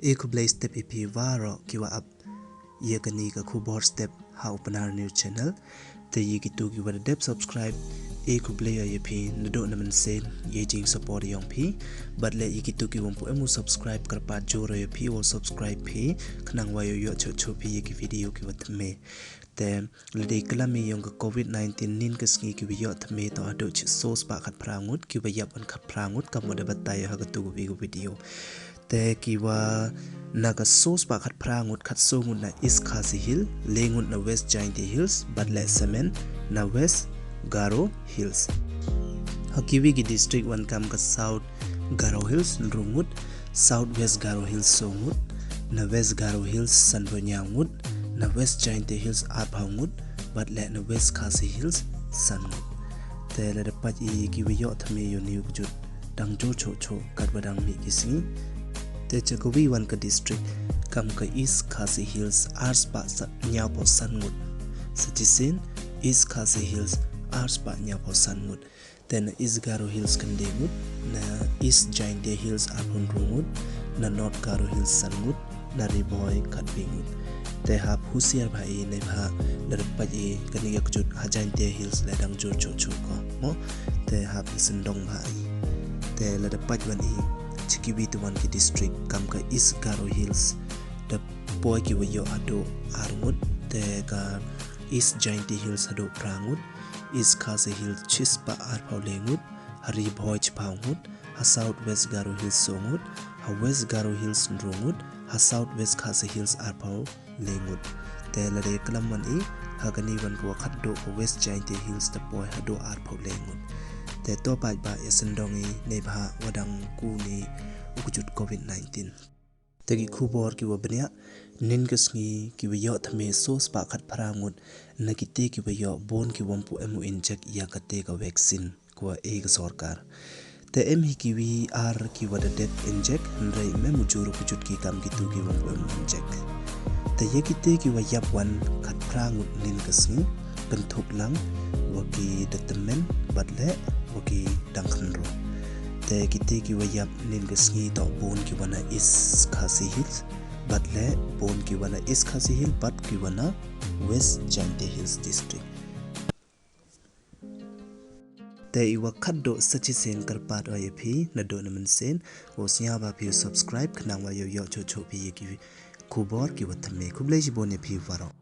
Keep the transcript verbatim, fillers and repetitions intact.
E khublei step ya phi waroh ki wa ap ya kani ka khubor step ha u Pnar News Channel. Te ya kitu ki wa da dep subscribe, e khublei ya phi nadooh na mynsiem ya i jingsupport yong phi. Bad le ya kitu ki wa ym pu em u subscribe, kyrpad joor ya phi wow subscribe phi, khnang wa yow yoh chooh chooh phi ya ki video ki wa thymme. Te lada i klam i yong ka covid nineteen, nin ka sngi ki wa yoh thymme toh hadooh chi soo spah khatphra ngut, ki wa yap wan khatphra ngut, kam wa da batai ha katu ka wi ka video. Te ki wa na ka soo spah khatphra ngut, khatsoo ngut na East Khasi Hills, le ngut na West Jaintia Hills, bad le semen na West Garo Hills. Ha ki wi ki district wan kam ka South Garo Hills, ynru ngut, South West Garo Hills, soo ngut, na West Garo Hills, sanphaw ynñiaw ngut, na West Jaintia Hills, arphaw ngut, bad le na West Khasi Hills, san ngut. Te lada pait i ki wa yoh thymme yong ni u kjut, dang joor chooh chooh katwa dang mih ki sngi. Te cha ka wi wan ka district kam ka East Khasi Hills, ar spah sa-, ynñiaw phaw san ngut. Sa chisien, East Khasi Hills, ar spah ynñiaw phaw san ngut. Te na East Garo Hills khyndai ngut, na East Jaintia Hills arphaw ynru ngut, na North Garo Hills san ngut, na Ri Bhoi khatwi ngut. Te hap husiar bha i, neibhah lada pait i kani ka kjut ha Jaintia Hills le dang joor chooh chooh ko, mo. Te hap i syndong bha i. Te lada pait wan i cha ki wi te wan ki district kam ka East Garo Hills, da poi ki wa yoh hadooh ar ngut, te ka East Jaintia Hills hadooh phra ngut, East Khasi Hills chi spah arphaw le ngut, ha Ri Bhoi chiphaw ngut, ha South West Garo Hills soo ngut, ha West Garo Hills ynru ngut, ha South West Khasi Hills arphaw le ngut. Te lada klam wan i, ha kani wan ka wa khatdooh ka West Jaintia Hills da poi hadooh arphaw le ngut. Te to pait bha ya syndong i neibhah wa dang kut ni u kjut covid nineteen. Te ki khubor ki wa bniah, nin ka sngi ki wa yoh thymme soo spah khatphra ngut, na kite ki wa yoh bun ki wa ym pu em u inject ya kate ka vaccine ka wa e ka sorkar. Te em hi ki wi ar ki wa da dep inject, hynrei ym em u joor u kjut ki kam kitu ki wa ym pu em u inject. Te ya kite ki wa yap wan khatphra ngut nin ka sngi, kynthup lang wa ki da tymmen, bad le wa ki dang khynroo. Te kite ki wa yap nin ka sngi toh bun ki wa na East Khasi Hills, bad le bun ki wa na East Khasi Hills, bad ki wa na West Jaintia Hills District. Te i wa khatdooh sa chisien kyrpad o ya phi nadooh na mynsiem, wow sñiaw bha phi u subscribe, khnang wa yow yoh chooh chooh phi ya ki khubor ki wa thymme. Khublei chibun ya phi waroh.